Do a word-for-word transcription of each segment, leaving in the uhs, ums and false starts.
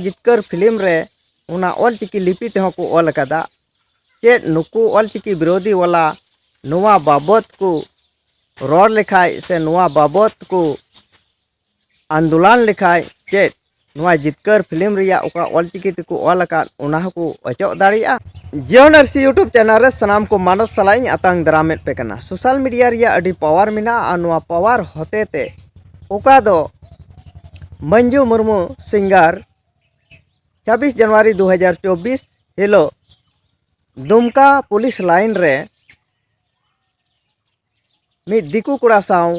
ᱡᱤᱛᱠᱟᱹᱨ ᱯᱷᱤᱞᱢ ᱨᱮ ᱚᱱᱟ ᱚᱞᱪᱤᱠᱤ ᱞᱤᱯᱤ ᱛᱮᱦᱚᱸ ᱠᱚ ᱚᱞ ᱟᱠᱟᱫᱟ᱾ ᱪᱮᱫ ᱱᱩᱠᱩ ᱚᱞᱪᱤᱠᱤ ᱵᱤᱨᱳᱫᱷᱤ ᱣᱟᱞᱟ ᱱᱚᱣᱟ ᱵᱟᱵᱚᱛ ᱠᱚ ᱨᱚᱲ ᱞᱮᱠᱷᱟᱡ ᱥᱮ ᱱᱚᱣᱟ ᱵᱟᱵᱚᱛ ᱠᱚ ᱟᱱᱫᱳᱞᱚᱱ ᱞᱮᱠᱷᱟᱡ, ᱪᱮᱫ ᱱᱚᱣᱟ ᱡᱤᱛᱠᱟᱹᱨ ᱯᱷᱤᱞᱢ ᱨᱮᱭᱟᱜ ᱚᱠᱟ ᱚᱞᱪᱤᱠᱤ ᱛᱮᱠᱚ ᱚᱞ ᱟᱠᱟᱫ, ᱚᱱᱟ ᱦᱚᱸᱠᱚ ᱚᱪᱚᱜ ᱫᱟᱲᱮᱭᱟᱜᱼᱟ? ᱡᱤᱭᱚᱱ ᱟᱹᱨᱥᱤ YouTube ᱪᱮᱱᱮᱞ ᱨᱮ ᱥᱟᱱᱟᱢ ᱠᱚ ᱢᱟᱱᱚᱛ ᱥᱟᱞᱟᱜ ᱤᱧ ᱟᱛᱟᱝ ᱫᱟᱨᱟᱢᱮᱫ ᱯᱮ ᱠᱟᱱᱟ᱾ ᱥᱳᱥᱟᱞ ᱢᱤᱰᱤᱭᱟ ᱨᱮᱭᱟᱜ ᱟᱹᱰᱤ ᱯᱟᱣᱟᱨ ᱢᱮᱱᱟᱜᱼᱟ, ᱟᱨ ᱱᱚᱣᱟ ᱯᱟᱣᱟᱨ ᱦᱚᱛᱮ ᱛᱮ ᱚᱠᱟ ᱫᱚ ᱢᱚᱧᱡᱩ ᱢᱩᱨᱢᱩ ᱥᱤᱝᱜᱟᱨ ᱪᱷᱟᱵᱵᱤᱥ ᱡᱟᱱᱩᱣᱟᱨᱤ ᱫᱩ ᱦᱟᱡᱟᱨ ᱪᱚᱵᱵᱤᱥ ᱦᱤᱞᱳᱜ ᱫᱩᱢᱠᱟ ᱯᱩᱞᱤᱥ ᱞᱟᱭᱤᱱ ᱨᱮ ᱢᱤᱫ ᱫᱤᱠᱩ ᱠᱚᱲᱟ ᱥᱟᱶ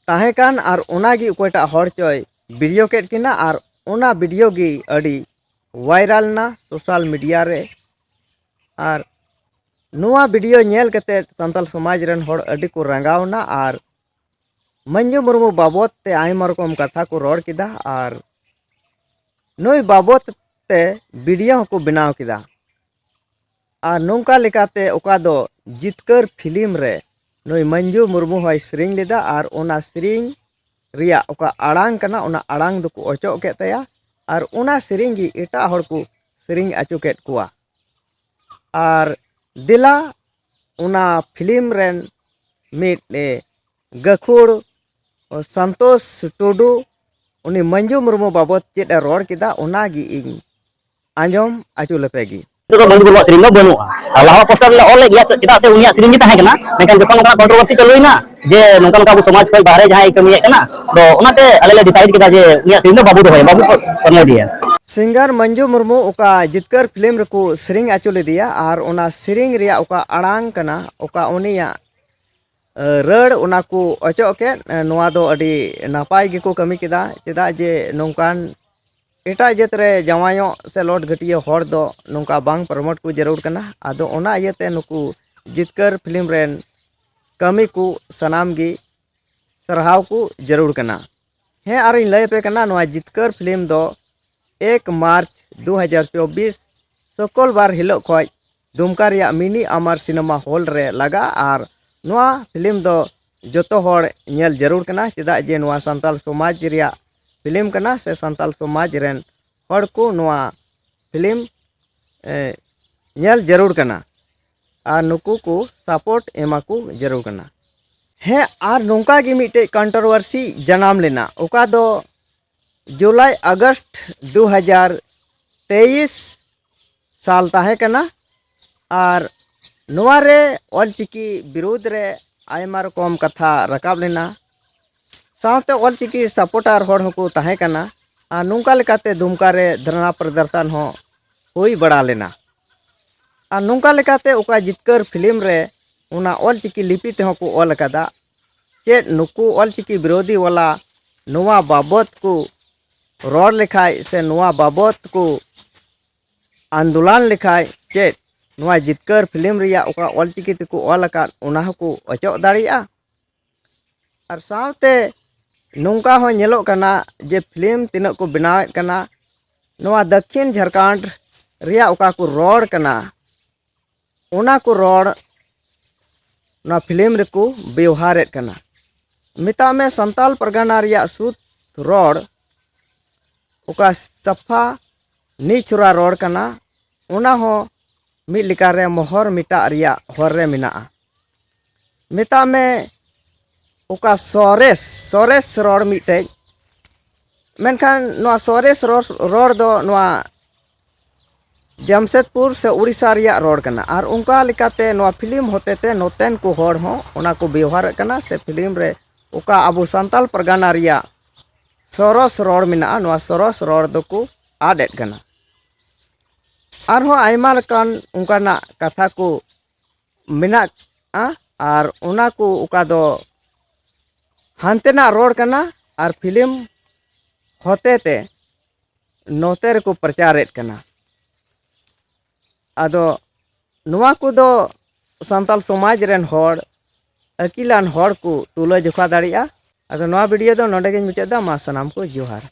ᱛᱟᱦᱮᱸ ᱠᱟᱱ, ᱟᱨ ᱚᱱᱟ ᱜᱮ ᱚᱠᱚᱭᱴᱟᱜ ᱦᱚᱲ ᱪᱚᱭ ᱵᱷᱤᱰᱤᱭᱳ ᱠᱮᱫ ᱠᱤᱱᱟ, ᱟᱨ ᱚᱱᱟ ᱵᱷᱤᱰᱤᱭᱳ ᱜᱮ ᱟᱹᱰᱤ ᱵᱷᱟᱭᱨᱟᱞ ᱮᱱᱟ ᱥᱳᱥᱟᱞ ᱢᱤᱰᱤᱭᱟ ᱨᱮ᱾ ᱟᱨ ᱱᱚᱣᱟ ᱵᱷᱤᱰᱤᱭᱳ ᱧᱮᱞ ᱠᱟᱛᱮ ᱥᱟᱱᱛᱟᱞ ᱥᱚᱢᱟᱡᱽ ᱨᱮᱱ ᱦᱚᱲ ᱟᱹᱰᱤ ᱠᱚ ᱨᱟᱸᱜᱟᱣ ᱮᱱᱟ, ᱟᱨ ᱢᱚᱧᱡᱩ ᱢᱩᱨᱢᱩ ᱵᱟᱵᱚᱫ ᱛᱮ ᱟᱭᱢᱟ ᱨᱚᱠᱚᱢ ᱠᱟᱛᱷᱟ ᱠᱚ ᱨᱚᱲ ᱠᱮᱫᱟ, ᱟᱨ ᱱᱩᱭ ᱵᱟᱵᱚᱫ ᱛᱮ ᱵᱷᱤᱰᱤᱭᱳ ᱦᱚᱸᱠᱚ ᱵᱮᱱᱟᱣ ᱠᱮᱫᱟ᱾ ᱟᱨ ᱱᱚᱝᱠᱟ ᱞᱮᱠᱟᱛᱮ ᱚᱠᱟ ᱫᱚ ᱡᱤᱛᱠᱟᱹᱨ ᱯᱷᱤᱞᱢ ᱨᱮ ᱱᱩᱭ ᱢᱚᱧᱡᱩ ᱢᱩᱨᱢᱩ ᱦᱚᱸᱭ ᱥᱮᱨᱮᱧ ᱞᱮᱫᱟ, ᱟᱨ ᱚᱱᱟ ᱥᱮᱨᱮᱧ ᱨᱮᱭᱟᱜ ᱚᱠᱟ ᱟᱲᱟᱝ ᱠᱟᱱᱟ, ᱚᱱᱟ ᱟᱲᱟᱝ ᱫᱚᱠᱚ ᱚᱪᱚᱜ ᱠᱮᱫ ᱛᱟᱭᱟ, ᱟᱨ ᱚᱱᱟ ᱥᱮᱨᱮᱧ ᱜᱮ ᱮᱴᱟᱜ ᱦᱚᱲ ᱠᱚ ᱥᱮᱨᱮᱧ ᱟᱪᱚ ᱠᱮᱫ ᱠᱚᱣᱟ᱾ ᱟᱨ ᱫᱮᱞᱟ, ᱚᱱᱟ ᱯᱷᱤᱞᱢ ᱨᱮᱱ ᱢᱤᱫ, ᱮ, ᱜᱟᱹᱠᱷᱩᱲ ᱥᱟᱱᱛᱳᱥ ᱴᱩᱰᱩ ᱩᱱᱤ ᱢᱚᱧᱡᱩ ᱢᱩᱨᱢᱩ ᱵᱟᱵᱚᱫ ᱪᱮᱫ ᱮ ᱨᱚᱲ ᱠᱮᱫᱟ, ᱚᱱᱟ ᱜᱮ ᱤᱧ ᱟᱸᱡᱚᱢ ᱟᱹᱪᱩ ᱞᱮᱯᱮ ᱜᱮ᱾ ᱱᱤᱛᱚᱜ ᱫᱚ ᱢᱚᱧᱡᱩ ᱢᱩᱨᱢᱩᱣᱟᱜ ᱥᱮᱨᱮᱧ ᱫᱚ ᱵᱟᱹᱱᱩᱜᱼᱟ᱾ ᱟᱨ ᱞᱟᱦᱟ ᱯᱳᱥᱴᱟᱨ ᱞᱮ ᱚᱞ ᱞᱮᱫ ᱜᱮᱭᱟ, ᱪᱮᱫᱟᱜ ᱥᱮ ᱩᱱᱤᱭᱟᱜ ᱥᱮᱨᱮᱧ ᱜᱮ ᱛᱟᱦᱮᱸ ᱠᱟᱱᱟ᱾ ᱢᱮᱱᱠᱷᱟᱱ ᱡᱚᱠᱷᱚᱱ ᱚᱱᱠᱟᱱᱟᱜ ᱠᱚᱱᱴᱨᱳᱵᱷᱟᱨᱥᱤ ᱪᱟᱹᱞᱩᱭᱮᱱᱟ ᱡᱮ ᱱᱚᱝᱠᱟ ᱱᱚᱝᱠᱟ ᱟᱵᱚ ᱥᱚᱢᱟᱡᱽ ᱠᱷᱚᱱ ᱵᱟᱦᱨᱮ ᱡᱟᱦᱟᱸᱭ ᱠᱟᱹᱢᱤᱭᱮᱫ ᱠᱟᱱᱟ, ᱛᱚ ᱚᱱᱟᱛᱮ ᱟᱞᱮ ᱞᱮ ᱰᱤᱥᱟᱭᱤᱰ ᱠᱮᱫᱟ ᱡᱮ ᱩᱱᱤᱭᱟᱜ ᱥᱮᱨᱮᱧ ᱫᱚ ᱵᱟᱵᱚ ᱫᱚᱦᱚᱭᱟ, ᱵᱟᱵᱚ ᱠᱚᱱᱭᱟ ᱤᱫᱤᱭᱟ᱾ ᱥᱤᱝᱜᱟᱨ ᱢᱚᱧᱡᱩ ᱢᱩᱨᱢᱩ ᱚᱠᱟ ᱡᱤᱛᱠᱟᱹᱨ ᱯᱷᱤᱞᱢ ᱨᱮᱠᱚ ᱥᱮᱨᱮᱧ ᱟᱹᱪᱩ ᱞᱮᱫᱮᱭᱟ, ᱟᱨ ᱚᱱᱟ ᱥᱮᱨᱮᱧ ᱨᱮᱭᱟᱜ ᱚᱠᱟ ᱟᱲᱟᱝ ᱠᱟᱱᱟ, ᱚᱠᱟ ᱩᱱᱤᱭᱟᱜ ᱨᱟᱹᱲ, ᱚᱱᱟ ᱠᱚ ᱚᱪᱚᱜ ᱠᱮᱫ᱾ ᱱᱚᱣᱟ ᱫᱚ ᱟᱹᱰᱤ ᱱᱟᱯᱟᱭ ᱜᱮᱠᱚ ᱠᱟᱹᱢᱤ ᱠᱮᱫᱟ, ᱪᱮᱫᱟᱜ ᱡᱮ ᱱᱚᱝᱠᱟᱱ ᱮᱴᱟᱜ ᱡᱟᱹᱛ ᱨᱮ ᱡᱟᱶᱟᱭᱚᱜ ᱥᱮ ᱞᱚᱴ ᱜᱷᱟᱹᱴᱭᱟᱹ ᱦᱚᱲ ᱫᱚ ᱱᱚᱝᱠᱟ ᱵᱟᱝ ᱯᱨᱚᱢᱳᱴ ᱠᱚ ᱡᱟᱹᱨᱩᱲ ᱠᱟᱱᱟ᱾ ᱟᱫᱚ ᱚᱱᱟ ᱤᱭᱟᱹᱛᱮ ᱱᱩᱠᱩ ᱡᱤᱛᱠᱟᱹᱨ ᱯᱷᱤᱞᱢ ᱨᱮᱱ ᱠᱟᱹᱢᱤ ᱠᱚ ᱥᱟᱱᱟᱢ ᱜᱮ ᱥᱟᱨᱦᱟᱣ ᱠᱚ ᱡᱟᱹᱨᱩᱲ ᱠᱟᱱᱟ᱾ ᱦᱮᱸ, ᱟᱨᱤᱧ ᱞᱟᱹᱭ ᱟᱯᱮ ᱠᱟᱱᱟ, ᱱᱚᱣᱟ ᱡᱤᱛᱠᱟᱹᱨ ᱯᱷᱤᱞᱢ ᱫᱚ ᱮᱠ ᱢᱟᱨᱪ ᱫᱩ ᱦᱟᱡᱟᱨ ᱪᱚᱵᱵᱤᱥ ᱥᱩᱠᱚᱞᱵᱟᱨ ᱦᱤᱞᱳᱜ ᱠᱷᱚᱱ ᱫᱩᱢᱠᱟ ᱨᱮᱭᱟᱜ ᱢᱤᱱᱤ ᱟᱢᱟᱨ ᱥᱤᱱᱮᱢᱟ ᱦᱚᱞ ᱨᱮ ᱞᱟᱜᱟᱜᱼᱟ᱾ ᱟᱨ ᱱᱚᱣᱟ ᱯᱷᱤᱞᱢ ᱫᱚ ᱡᱚᱛᱚ ᱦᱚᱲ ᱧᱮᱞ ᱡᱟᱹᱨᱩᱲ ᱠᱟᱱᱟ, ᱪᱮᱫᱟᱜ ᱡᱮ ᱱᱚᱣᱟ ᱥᱟᱱᱛᱟᱞ ᱥᱚᱢᱟᱡᱽ ᱨᱮᱭᱟᱜ ᱯᱷᱤᱞᱢ ᱠᱟᱱᱟ ᱥᱮ ᱥᱟᱱᱛᱟᱞ ᱥᱚᱢᱟᱡᱽ ᱨᱮᱱ ᱦᱚᱲ ᱠᱚ ᱱᱚᱣᱟ ᱯᱷᱤᱞᱢ ᱧᱮᱞ ᱡᱟᱹᱨᱩᱲ ᱠᱟᱱᱟ ᱟᱨ ᱱᱩᱠᱩ ᱠᱚ ᱥᱟᱯᱳᱨᱴ ᱮᱢᱟ ᱠᱚ ᱡᱟᱹᱨᱩᱲ ᱠᱟᱱᱟ᱾ ᱦᱮᱸ, ᱟᱨ ᱱᱚᱝᱠᱟ ᱜᱮ ᱢᱤᱫᱴᱮᱡ ᱠᱚᱱᱴᱨᱳᱵᱷᱟᱨᱥᱤ ᱡᱟᱱᱟᱢ ᱞᱮᱱᱟ, ᱚᱠᱟ ᱫᱚ ᱡᱩᱞᱟᱭ ᱟᱜᱚᱥᱴ ᱫᱩ ᱦᱟᱡᱟᱨ ᱛᱮᱭᱤᱥ ᱥᱟᱞ ᱛᱟᱦᱮᱸ ᱠᱟᱱᱟ᱾ ᱟᱨ ᱱᱚᱣᱟ ᱨᱮ ᱚᱞᱪᱤᱠᱤ ᱵᱤᱨᱩᱫᱽ ᱨᱮ ᱟᱭᱢᱟ ᱨᱚᱠᱚᱢ ᱠᱟᱛᱷᱟ ᱨᱟᱠᱟᱵ ᱞᱮᱱᱟ᱾ ᱥᱟᱶᱛᱮ ᱚᱞᱪᱤᱠᱤ ᱥᱟᱯᱳᱨᱴᱟᱨ ᱦᱚᱲ ᱦᱚᱸᱠᱚ ᱛᱟᱦᱮᱸ ᱠᱟᱱᱟ᱾ ᱟᱨ ᱱᱚᱝᱠᱟ ᱞᱮᱠᱟᱛᱮ ᱫᱩᱢᱠᱟ ᱨᱮ ᱫᱷᱚᱨᱱᱟ ᱯᱨᱚᱫᱚᱨᱥᱚᱱ ᱦᱚᱸ ᱦᱩᱭ ᱵᱟᱲᱟ ᱞᱮᱱᱟ᱾ ᱟᱨ ᱱᱚᱝᱠᱟ ᱞᱮᱠᱟᱛᱮ ᱚᱠᱟ ᱡᱤᱛᱠᱟᱹᱨ ᱯᱷᱤᱞᱢ ᱨᱮ ᱚᱱᱟ ᱚᱞᱪᱤᱠᱤ ᱞᱤᱯᱤ ᱛᱮᱦᱚᱸ ᱠᱚ ᱚᱞ ᱟᱠᱟᱫᱟ, ᱪᱮᱫ ᱱᱩᱠᱩ ᱚᱞᱪᱤᱠᱤ ᱵᱤᱨᱳᱫᱷᱤ ᱣᱟᱞᱟ ᱱᱚᱣᱟ ᱵᱟᱵᱚᱛ ᱠᱚ ᱨᱚᱲ ᱞᱮᱠᱷᱟᱡ ᱥᱮ ᱱᱚᱣᱟ ᱵᱟᱵᱚᱛ ᱠᱚ ᱟᱱᱫᱳᱞᱚᱱ ᱞᱮᱠᱷᱟᱡ ᱪᱮᱫ ᱱᱚᱣᱟ ᱡᱤᱛᱠᱟᱹᱨ ᱯᱷᱤᱞᱢ ᱨᱮᱭᱟᱜ ᱚᱠᱟ ᱚᱞᱪᱤᱠᱤ ᱛᱮᱠᱚ ᱚᱞ ᱟᱠᱟᱫ ᱚᱱᱟ ᱦᱚᱸᱠᱚ ᱚᱪᱚᱜ ᱫᱟᱲᱮᱭᱟᱜᱼᱟ? ᱟᱨ ᱥᱟᱶᱛᱮ ᱱᱚᱝᱠᱟ ᱦᱚᱸ ᱧᱮᱞᱚᱜ ᱠᱟᱱᱟ ᱡᱮ ᱯᱷᱤᱞᱢ ᱛᱤᱱᱟᱹᱜ ᱠᱚ ᱵᱮᱱᱟᱣᱮᱫ ᱠᱟᱱᱟ, ᱱᱚᱣᱟ ᱫᱟᱹᱠᱷᱤᱱ ᱡᱷᱟᱲᱠᱷᱚᱸᱰ ᱨᱮᱭᱟᱜ ᱚᱠᱟ ᱠᱚ ᱨᱚᱲ ᱠᱟᱱᱟ, ᱚᱱᱟ ᱠᱚ ᱨᱚᱲ ᱱᱚᱣᱟ ᱯᱷᱤᱞᱢ ᱨᱮᱠᱚ ᱵᱮᱣᱦᱟᱨᱮᱫ ᱠᱟᱱᱟ᱾ ᱢᱮᱛᱟᱜ ᱢᱮ ᱥᱟᱱᱛᱟᱞ ᱯᱟᱨᱜᱟᱱᱟ ᱨᱮᱭᱟᱜ ᱥᱩᱫ ᱨᱚᱲ, ᱚᱠᱟ ᱥᱟᱯᱷᱟ ᱱᱤᱪᱷᱚᱨᱟ ᱨᱚᱲ ᱠᱟᱱᱟ, ᱚᱱᱟ ᱦᱚᱸ ᱢᱤᱫ ᱞᱮᱠᱟᱨᱮ ᱢᱚᱦᱚᱨ ᱢᱮᱴᱟᱜ ᱨᱮᱭᱟᱜ ᱦᱚᱨ ᱨᱮ ᱢᱮᱱᱟᱜᱼᱟ᱾ ᱢᱮᱛᱟᱜ ᱢᱮ ᱚᱠᱟ ᱥᱚᱨᱮᱥ, ᱥᱚᱨᱮᱥ ᱨᱚᱲ ᱢᱤᱫᱴᱮᱡ, ᱢᱮᱱᱠᱷᱟᱱ ᱱᱚᱣᱟ ᱥᱚᱨᱮᱥ ᱨᱚᱲ, ᱨᱚᱲ ᱫᱚ ᱱᱚᱣᱟ ᱡᱟᱢᱥᱮᱫᱽᱯᱩᱨ ᱥᱮ ᱩᱲᱤᱥᱥᱟ ᱨᱮᱭᱟᱜ ᱨᱚᱲ ᱠᱟᱱᱟ᱾ ᱟᱨ ᱚᱱᱠᱟ ᱞᱮᱠᱟᱛᱮ ᱱᱚᱣᱟ ᱯᱷᱤᱞᱢ ᱦᱚᱛᱮᱛᱮ ᱱᱚᱛᱮᱱ ᱠᱚ ᱦᱚᱲ ᱦᱚᱸ ᱚᱱᱟ ᱠᱚ ᱵᱮᱣᱦᱟᱨᱮᱫ ᱠᱟᱱᱟ ᱥᱮ ᱯᱷᱤᱞᱢ ᱨᱮ ᱚᱠᱟ ᱟᱵᱚ ᱥᱟᱱᱛᱟᱞ ᱯᱟᱨᱜᱟᱱᱟ ᱨᱮᱭᱟᱜ ᱥᱚᱨᱚᱥ ᱨᱚᱲ ᱢᱮᱱᱟᱜᱼᱟ, ᱱᱚᱣᱟ ᱥᱚᱨᱚᱥ ᱨᱚᱲ ᱫᱚᱠᱚ ᱟᱫ ᱮᱫ ᱠᱟᱱᱟ᱾ ᱟᱨᱦᱚᱸ ᱟᱭᱢᱟ ᱞᱮᱠᱟᱱ ᱚᱱᱠᱟᱱᱟᱜ ᱠᱟᱛᱷᱟ ᱠᱚ ᱢᱮᱱᱟᱜᱼᱟ, ᱟᱨ ᱚᱱᱟ ᱠᱚ ᱚᱠᱟ ᱫᱚ ᱦᱟᱱᱛᱮᱱᱟᱜ ᱨᱚᱲ ᱠᱟᱱᱟ ᱟᱨ ᱯᱷᱤᱞᱢ ᱦᱚᱛᱮᱛᱮ ᱱᱚᱛᱮ ᱨᱮᱠᱚ ᱯᱨᱚᱪᱟᱨᱮᱫ ᱠᱟᱱᱟ᱾ ᱟᱫᱚ ᱱᱚᱣᱟ ᱠᱚᱫᱚ ᱥᱟᱱᱛᱟᱞ ᱥᱚᱢᱟᱡᱽ ᱨᱮᱱ ᱦᱚᱲ, ᱟᱹᱠᱤᱞᱟᱱ ᱦᱚᱲ ᱠᱚ ᱛᱩᱞᱟᱹ ᱡᱚᱠᱷᱟ ᱫᱟᱲᱮᱭᱟᱜᱼᱟ᱾ ᱟᱫᱚ ᱱᱚᱣᱟ ᱵᱷᱤᱰᱤᱭᱳ ᱫᱚ ᱱᱚᱰᱮ ᱜᱤᱧ ᱢᱩᱪᱟᱹᱫ ᱮᱫᱟ᱾ ᱢᱟ ᱥᱟᱱᱟᱢ ᱠᱚ ᱡᱚᱦᱟᱨ᱾